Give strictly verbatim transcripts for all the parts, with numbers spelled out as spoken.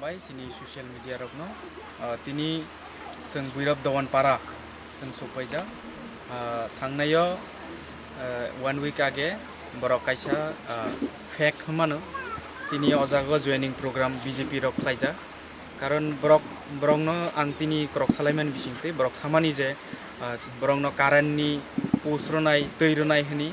Bai sini social media rokno, ah, tini chwng Bwirap Dowan para chwng sokpaijak. Ah, thangnaio, ah, one week age borok kaisa, ah, fake hwnmano, tini o jaga joining program B J P rok khlaijak. Karon borok, borokno ang tini korok salaimani bisingtwi borok samani je, ah, borokno current ni post rwnai, twi rwnai hwnwi,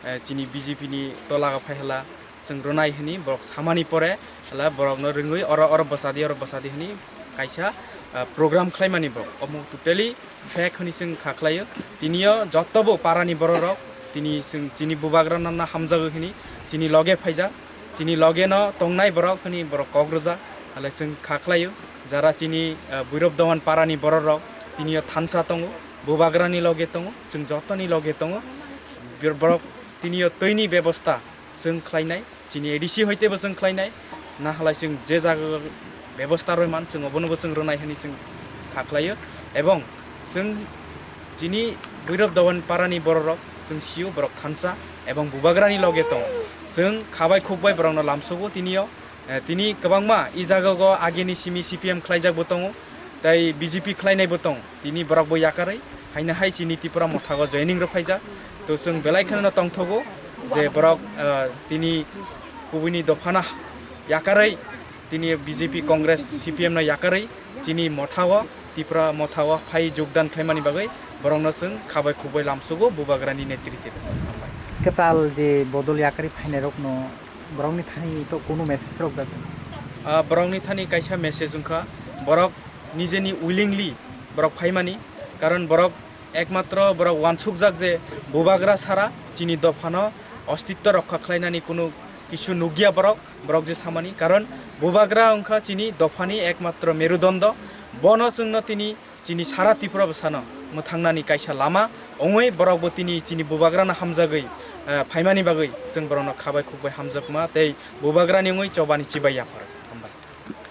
eh, chini B J P ni tola phai hala chwng rwnai hwnwi borok samani pore, hala borokno rwngwi oro, oro bwsadi, oro bwsadi hwnwi kaisa, ah, program khlaimani borok. Omo totally fake hwnwi chwng kha khlaio. Tinio jotobo parani bororok, tini chwng chini bubagrano na hamjago hwnwi chini loge phaijak, chini loge no tongnai borok hwnwi borok kok rwjak, hala chwng kha khlaio. Jara chini, ah, Bwirap Dowan parani bororok tinio thansa tongo, bubagrani loge tongo, chwng jotoni loge tongo. Bir-, borok tinio twini bebosta chwng khlainai, chini A D C hoitebo chwng khlainai, na halai chwng je jaga bebosta roi man, chwng obonobo chwng rwnai hwnwi chwng kha khlaio. Ebong chwng chini Bwirap Dowan parani bororok chwng sio borok thansa ebong bubagrani loge tongo. Chwng khabai khukbai borokno lamsogo tinio. Eh, tini kwbangma i jagao ageni simi C P M khlaijak bo tongo, tei B J P khlainai bo tongo. Tini borok bo yakarwi haino hai chini Tipra mothago joining rw phaijak. To chwng belai kheno tongthogo je borok, eh, tini kubuni dophano yakarwi, tini B J P, Congress, C P M no yakarwi chini mothago, Tipra mothago phai jogdan khlaimani bagwi borokno chwng khabai khukbai lamsogo bubagrani netritwe. Hambai. Kwtal je bodol yakarwi phainairokno borokni thani to kunu message rok da? Ah, borokni thani kaisa message wngkha, borok nijeni willingly borok phaimani, karon borok ekmatro borok wansukjak je bubagra sara chini dophano ostitto rokha khlainani kunu kisu nukya borok, borok je samani, karon bubagra wngkha chini dophani ekmatro merudondo, bono chwngno tini chini sara Tripura bwsano mwthangnani kaisa lama wngwi borokbo tini chini bubagrano hamjagwi, eh, phaimani bagwi chwng borokno khabai khukbai hamjakma tei bubagrani wngwi chobani chibai yapharo.